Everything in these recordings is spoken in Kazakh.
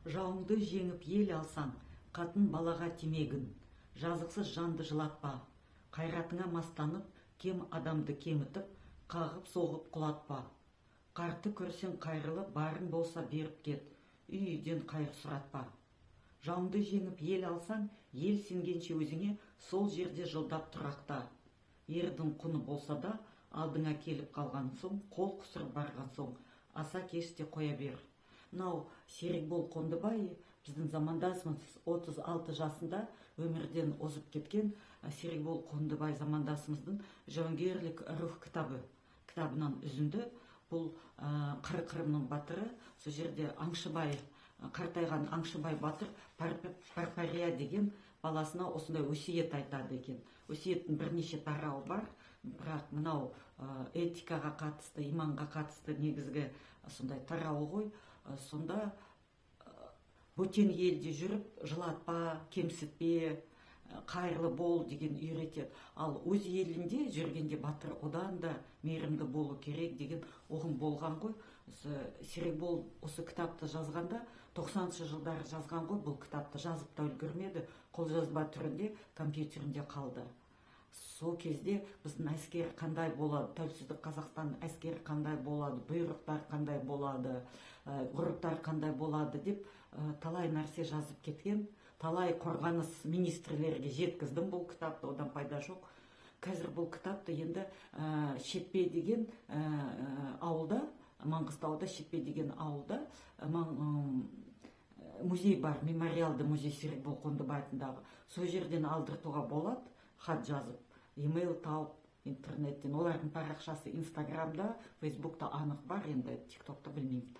Жауыңды жеңіп ел алсаң, қатын балаға тимегін, жазықсыз жанды жылатпа. Қайратыңа мастанып, кем адамды кемітіп, қағып соғып құлатпа. Қартты көрсең қайрылып, барың болса беріп кет, үй үйден қайыр сұратпа. Жауыңды жеңіп ел алсаң, ел сенгенше өзіңе, сол жерде жылдап тұрақта. Ердің құны болса да, алдыңа келіп қалған соң, қол қусырып барған соң, аса кеш те қоя бер. Мынау Серікбол Қондыбай, біздің замандасымыз, 36 жасында өмірден озып кеткен Серікбол Қондыбай замандасымыздың «Жауынгерлік рух» кітабынан үзінді. Бұл Қырымның батыры. Сол жерде Аңшыбай, қартайған Аңшыбай батыр Парпария деген баласына осындай өсиет айтады екен. Өсиеттің бірнеше тарауы бар, бірақ мынау этикаға қатысты, иманға қатысты негізгі сондай тарауы ғой. Сонда бөтен елде жүріп жылатпа, кемсітпе, қайырлы бол деген үйретеді. Ал өз елінде жүргенде батыр одан да мейірімді болу керек деген ұғым болған ғой. Осы Серікбол осы кітапты жазғанда, 90-жылдары жазған ғой, бұл кітапты жазып та үлгермеді, қолжазба түрінде компьютерінде қалды. Сол кезде біздің әскер қандай болады, тәуелсіздік Қазақстан әскері қандай болады, бұйрықтар қандай болады, ғұрыптар қандай болады деп талай нәрсе жазып кеткен. Талай қорғаныс министрлерге жеткіздім бұл кітапты, одан пайда жоқ. Қазір бұл кітапты енді Шетпе деген ауылда, Маңғыстауда Шетпе деген ауылда музей бар, мемориалды музей Серікбол Қондыбай атындағы. Сол жерден алдыртуға болады, хат жазып, емейл тауып интернеттен. Олардың парақшасы Инстаграмда, Фейсбукта анық бар, енді Тиктокта білмеймін.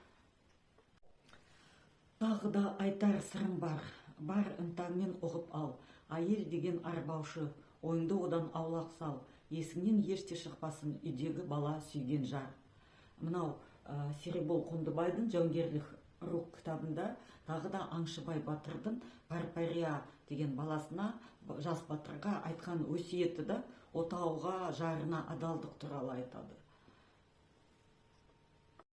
Тағы да айтар сырым бар, бар ынтаңмен ұғып ал. Әйел деген арбаушы, ойыңды одан аулақ сал. Есіңнен еште шықпасын үйдегі бала, сүйген жар. Мынау Серікбол Қондыбайдың «Жауынгерлік рух» кітабында тағы да Аңшыбай батырдың Парпария деген баласына, жас батырға айтқан өсиеті да, отауға, жарына адалдық туралы айтады.